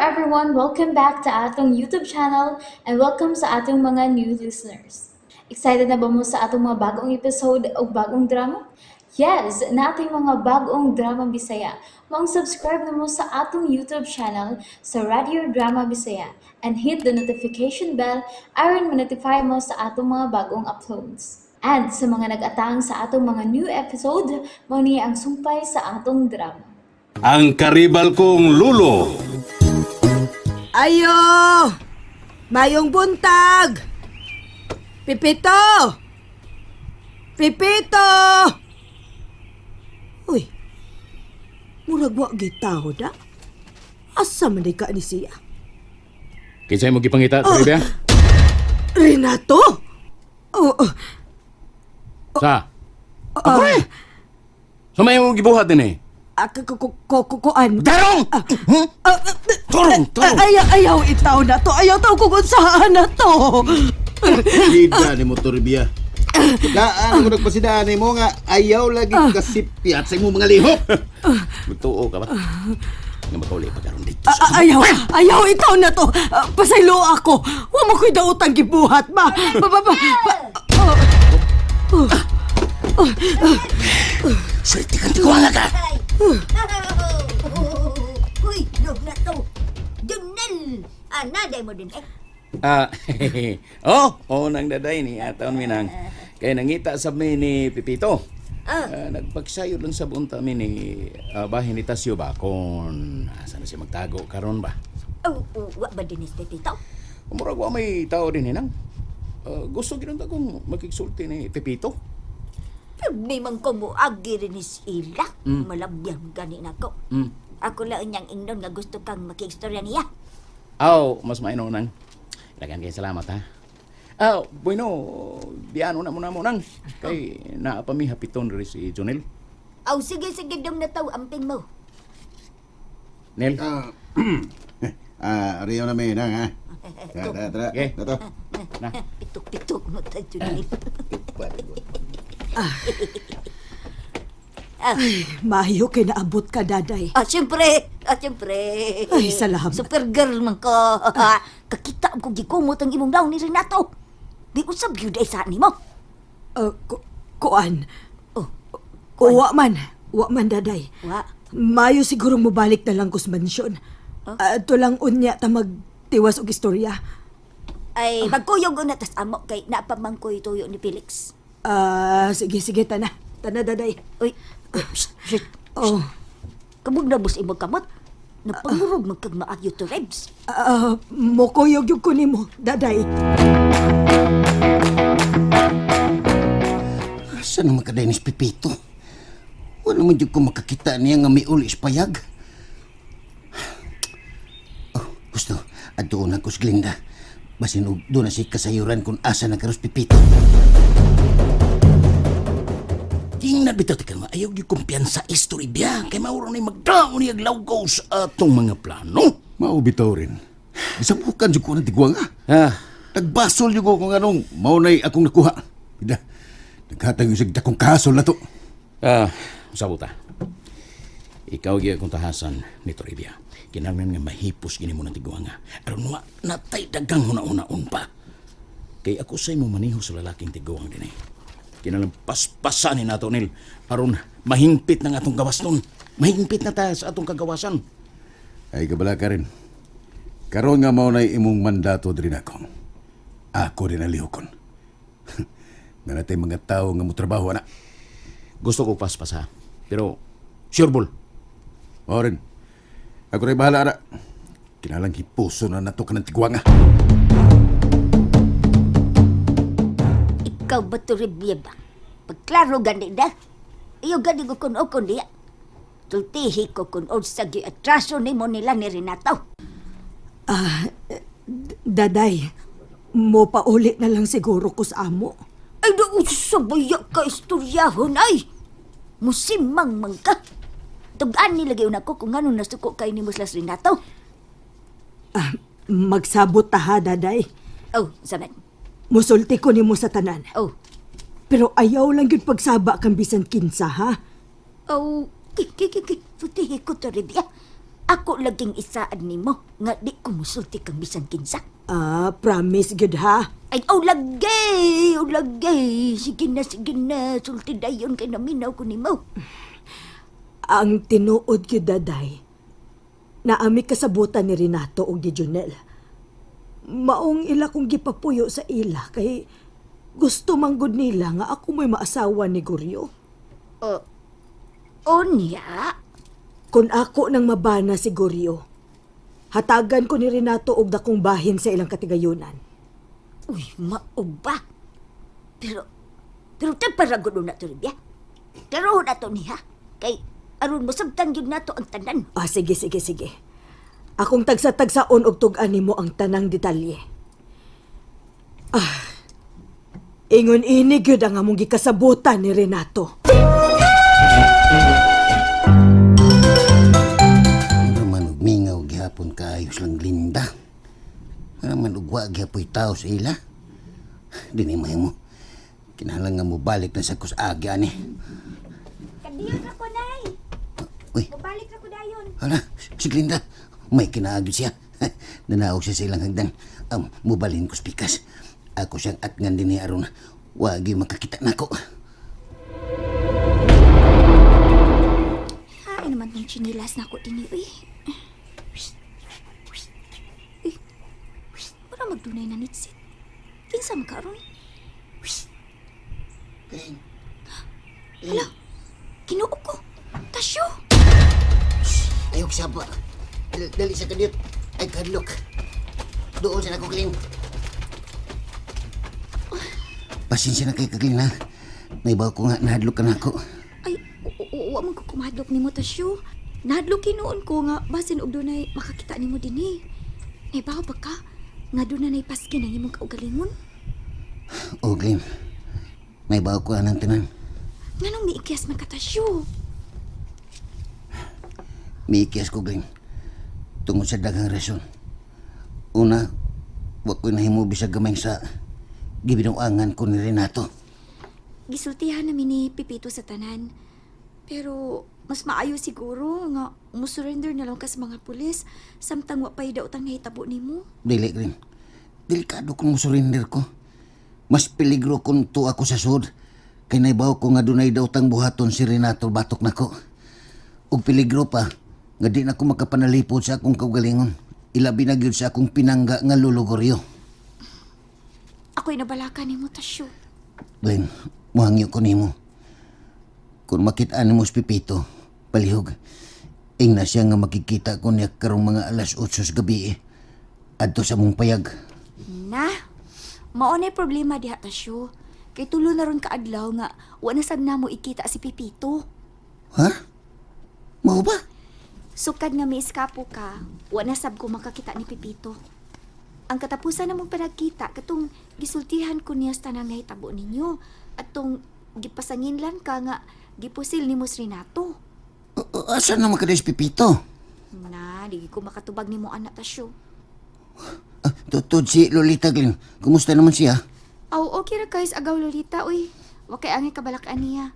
everyone! Welcome back to atong YouTube channel and welcome sa atong mga new listeners. Excited na ba mo sa atong mga bagong episode o bagong drama? Yes, naa tay mga bagong drama Bisaya. Maong subscribe na mo sa atong YouTube channel sa Radio Drama Bisaya and hit the notification bell aron ma-notify mo sa atong mga bagong uploads. And sa mga nag-atang sa atong mga new episode, mao ni ang sumpay sa atong drama. Ang karibal kong lulo. Ayo! Mayong buntag! Pipito! Pipito! Uy, murag wa gitaho da. Asa man di ka ni siya? Kinsay mo gipangita, Toribia? Renato? Oh, Sa? Ako eh! Sa may mo gibuhat din eh. Kuan. Tarong! Hmm? Tarong, tarong! Ayaw, ayaw itaw na to. Ayaw tao kung unsaan na to. Sida ni mo, Toribia. Daan ko nagpasidaan ni mo nga ayaw lagi kasipyat sa imong mga lihok. Magtuo ka ba? Nga makauli pa karon dito. Ayaw, ayaw itaw na to. Pasaylo ako. Wa mo ko'y daotang gibuhat ba? Ba, ba, ba, ba. Oh. Swerte kang tiguanga ka! Uy, dog na to. Junel! Anaday mo din eh. Oh, oh nang daday ni ataon mi nang. Kay nangita sa mi ni Pipito. Ah, nagpagsayo lang sa buong mi ni bahin ni Tasyo ba kon asa na siya magtago karon ba? Oh, wa ba din ni Pipito? Murag wa may tao din hinang. Gusto gyud ta kong makigsulti ni Pipito. May man ko mo agi rin ni sila. Malabyan gani nako. Ako lang niyang ingnon nga gusto kang makiistorya niya. Aw, mas maino nang. Dagan kay salamat ha. Ah, bueno, diano na muna mo nang. Kay naa pa mi hapiton ri si Jonel. Aw, sige, sige, dom na tao, amping mo. Nel. Riyo na may nang ha. Tara, tara, tara. Okay. Nato. Na. Pitok-pitok mo ta, Junel. Maayo kay naabot ka, daday. Ah, siyempre. Ah, siyempre. Ay, salamat. Super girl man ka. Kakita ko gikumot ang imong daw ni Renato. Di usab gyud ay sa nimo. Kuan. Oh, Wa man. Wa man, daday. Wa. Mayo siguro mobalik na lang ko sa mansyon. Ato lang unya ta magtiwas og istorya. Ay, magkuyog na tas amo kay napamangkoy tuyo ni Felix. Sige, sige, tana. Tana, daday. Uy, uy, shh, shh. Oh, Kamog na bus imong kamot. Nagpangurog man kag maayo to Rebs. Mokuyog yung ko nimo, daday. Asa naman ka Dennis Pipito? Wala man jud ko makakita niya nga may uli sa payag. Oh, gusto. Adto na ko sa Glinda. Basin og doon na siya kasayuran kung asa na karos Pipito. Tingnan bitaw ti kalma, ayaw gyud kumpiyansa istorya biya kay mauro ni magdaon niya lawgaw sa atong mga plano. Mao bitaw rin. Gisabukan jud ko ng tigwanga. Ah, Nagbasol jud ko kung anong mao nay akong nakuha. Bida. Naghatag yung sig dakong kasol na to. Sabuta. Ikaw gyud akong tahasan ni Toribia. Kinahanglan nga mahipos gini mo ng tiguanga. Aron wa natay dagang huna-hunaon pa. Kay ako say mo maniho sa lalaking tiguang dinhi. Kinahanglan paspasan ni nato nil aron mahingpit ng atong gawas nun. Mahingpit na ta sa atong kagawasan. Ay kabala ka rin. Karon nga mao nay imong mandato diri nako. Ako din ang lihokon. Nanatay mga tao nga motrabaho ana. Gusto ko paspas ha. Pero sure bull. Mao rin. Ako rin bahala ana. Kinalang hipuso na nato kanang tigwanga. Ikaw ba to Rebia ba? Pagklaro gani na. Iyo gani ko kun okon diya. Tultihi ko kun unsa gyud atraso nimo nila ni Renato. Daday, mo pauli na lang siguro ko sa amo. Ay, do usa baya ka istoryahon ay. Musimang man ka. Tugan ni lagi una ko kung ngano nasuko kay nimo sila si Renato. Magsabot ta ha, daday. Oh, saman. Musulti ko nimo sa tanan. Oh. Pero ayaw lang yun pagsaba kang bisan kinsa, ha? Oh, ki ki ki ki. Sultihi ko to Rebia. Ako laging isaad nimo nga di ko musulti kang bisan kinsa. Ah, promise gud ha. Ay, oh, lagi! Oh, lagi! Sige na, sige na. Sulti dayon kay naminaw ko nimo. Ang tinuod gyud daday. Naami kasabutan ni Renato og ni Junel. Maong ila kong gipapuyo sa ila kay gusto man gud nila nga ako mo'y maasawa ni Goryo. Unya? Kung ako nang mabana si Goryo, hatagan ko ni Renato og dakong bahin sa ilang katigayunan. Uy, mauba. Pero, pero tagparagod na to, Ribya. Pero na to niya. Kay, aron mo sabtang yun nato ang tanan. Ah, sige, sige, sige. Akong tagsa-tagsaon og tug-an nimo ang tanang detalye. Ah, ingon ini gyud ang among gikasabutan ni Renato. Ano man og mingaw gihapon kaayos lang Linda. Ano man og wa gihapoy tao sa ila. Dini mo. Kinahanglan nga mobalik na sa kus agi ani. Kadiyon ako, Nay. Uy, Mubalik ako dayon. hala, si Glinda. May kinaagi siya. Nanaog siya sa ilang hagdan. Mubalhin ko sa pikas. Ako siyang atngan din ni aron. Wagi makakita nako. Ay naman tong chinilas na ako dini, uy. Uy, mura magdunay na nitsit. Kinsa man karon? Glenn. Hala, Ginoo ko. Tasyo. Ayok saba. Dali sa kadiyot. Ay kadlok. Doon sa nako, Glenn. Pasensya na kay Kaglin, ha? Naibaw ko nga nahadlok ka na ako. Ay, wa man ko kumadlok nimo Tasyo. Nahadlok hinuon ko nga basin og dunay makakita nimo dinhi. Naibaw ba ka nga doon na paskin ang imong kaugalingon? Oh, Glenn. Naibaw ko anang tanan. Nganong miikyas man ka Tasyo? Miikyas ko, Glenn. Tungod sa daghang rason. Una, wa ko'y nahimo bisag gamay sa gibinuangan ko ni Renato. Gisultihan namin ni Pipito sa tanan. Pero mas maayo siguro nga musurrender na lang ka sa mga pulis samtang wa pa'y daotang nahitabo nimo. Dili, Glenn. Delikado kung musurrender ko. Mas peligro kung tuwa ko sa sud. Kay naibaw ko nga dunay daotang buhaton si Renato batok nako. Ug peligro pa nga di na ko makapanalipod sa akong kaugalingon. Ilabi na gyud sa akong pinangga nga lulugoryo. Ako'y nabalaka nimo Tasyo. Glenn, muhangyo ko nimo. Kung makita nimo si Pipito, palihog. Ing na siya nga makikita ko niya karong mga alas 8 sa gabi. Eh. Adto sa mong payag. Na, mao na problema diha Tasyo. Kay tulo na ron kaadlaw nga wa na sab namo ikita si Pipito. Ha? Mao ba? Sukad nga miiskapo ka, wa na sab ko makakita ni Pipito. Ang katapusan namong panagkita katong gisultihan ko niya sa tanang nahitabo ninyo at tong gipasanginlan ka nga gipusil nimo si Renato. Asa naman ka si Pipito? Na, di ko makatubag nimo anak Tasyo. Ah, tutod si Lolita Glenn. Kumusta naman siya? Aw, okay ra guys, agaw Lolita, uy. Wa kay angay kabalakan niya.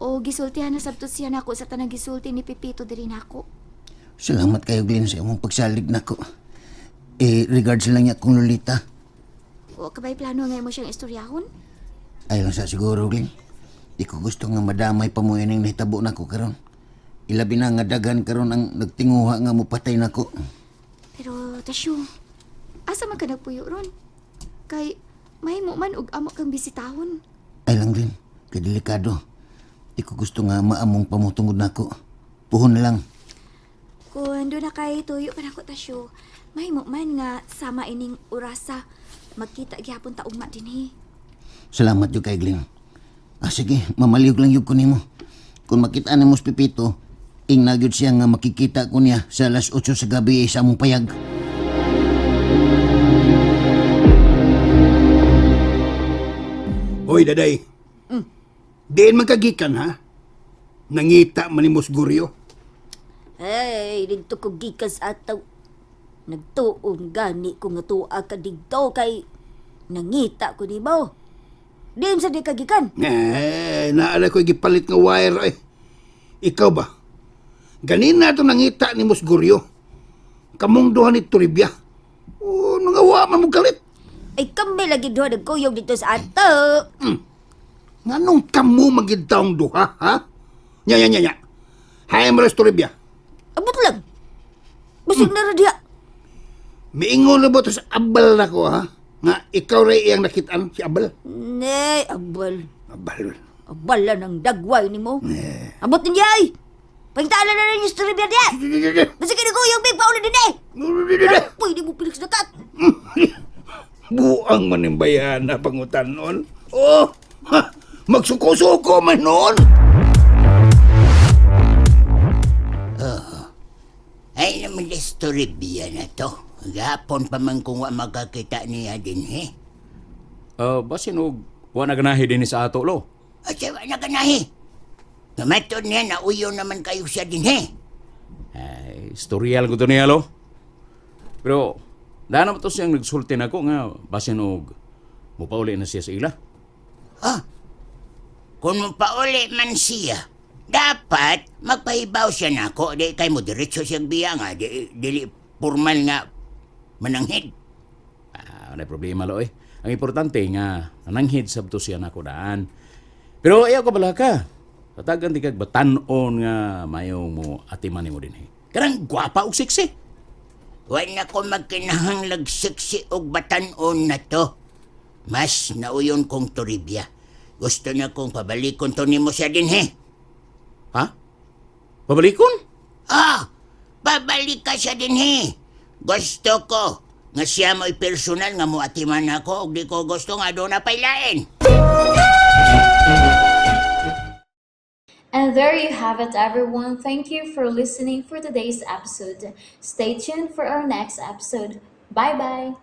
O gisultihan na sabtot siya nako sa tanang gisulti ni Pipito diri nako. Salamat kayo Glenn sa imong pagsalig nako. Eh, regards lang niya kung Lolita. Wa ka ba'y plano nga imo siyang istoryahon? Ayaw sa siguro, Glenn. Di ko gusto nga madamay pa mo ining nahitabo nako karon. Ilabi na nga daghan karon ang nagtinguha nga mupatay nako. Pero Tasyo, asa man ka nagpuyo ron? Kay mahimo man og amo kang bisitahon. Ay lang, Glenn. Kay delikado. Di ko gusto nga maamong pamutungod nako. Puhon na lang. Kung doon na kay tuyo pa nako Tasyo, mahimo man nga sama ining orasa magkita gihapon ta ugma dinhi. Salamat jud kay Glenn. Ah, sige, mamaliyog lang yun ko nimo. Kung makita nimo si Pipito, ing na gyud siya nga makikita ko niya sa alas 8 sa gabi sa among payag. Hoy, daday. Diin man kagikan, ha? Nangita man ni Musguryo. Hey, dito ko gikas ataw. Nagtuon gani ko nga tuwa ka didto kay nangita ko nimo. Di sa di ka gikan. Eh, naala ko gipalit nga wire, eh. Ikaw ba? Ganina to nangita ni Musguryo. Kamong duha ni Toribia. Oh, nangawa man mo kalit. Ay kami lagi duha nagkuyog dito sa ato. Nganong kamo magid taong duha, ha? Nya, nya, nya, nya. Hay mo rin Toribia. Abot lang. Basig na ra diha. Miingon na ba to sa abal na ko, ha? Nga ikaw rin iyang nakitaan, si Abal. Nay, abal. Abal. Abal lang ng dagway nimo. Abot niya ay. Pangitala na rin yung story diha. Basig ka nagkuyog big paula din eh. Pwede mo pilik sa dagat. Buang man yung bayana pangutan noon. Oh, ha, magsuko-suko man noon. Ay naman istoribya na to. Gapon pa man kung wa makakita niya din, he. Basin og wa na ganahi dinhi sa ato lo. At siya wa na ganahi. Kamatod niya na uyo naman kayo siya din, he. Ay, istorya lang ko to niya lo. Pero dana to siyang nagsulti nako nga basin og mupauli na siya sa ila. Ah, kung mapauli man siya, dapat magpahibaw siya nako. Di kay mo diretso siyang biya nga. Di, dili formal nga mananghid. Ah, wala problema lo eh. Ang importante nga nananghid sabto siya nako daan. Pero ayaw ka bala ka. Patagan di kag batan-on nga mayo mo atiman nimo dinhi. Kanang gwapa og sexy. Wa na ko magkinahanglag siksi og batan-on na to. Mas nauyon kong Toribia. Gusto na kong pabalikon to nimo siya din, he. Ha? Pabalikon? Ah, babalik ka siya din, he. Gusto ko nga siya mo'y personal nga moatiman ako og di ko gusto nga doon na pailain. And there you have it, everyone. Thank you for listening for today's episode. Stay tuned for our next episode. Bye bye.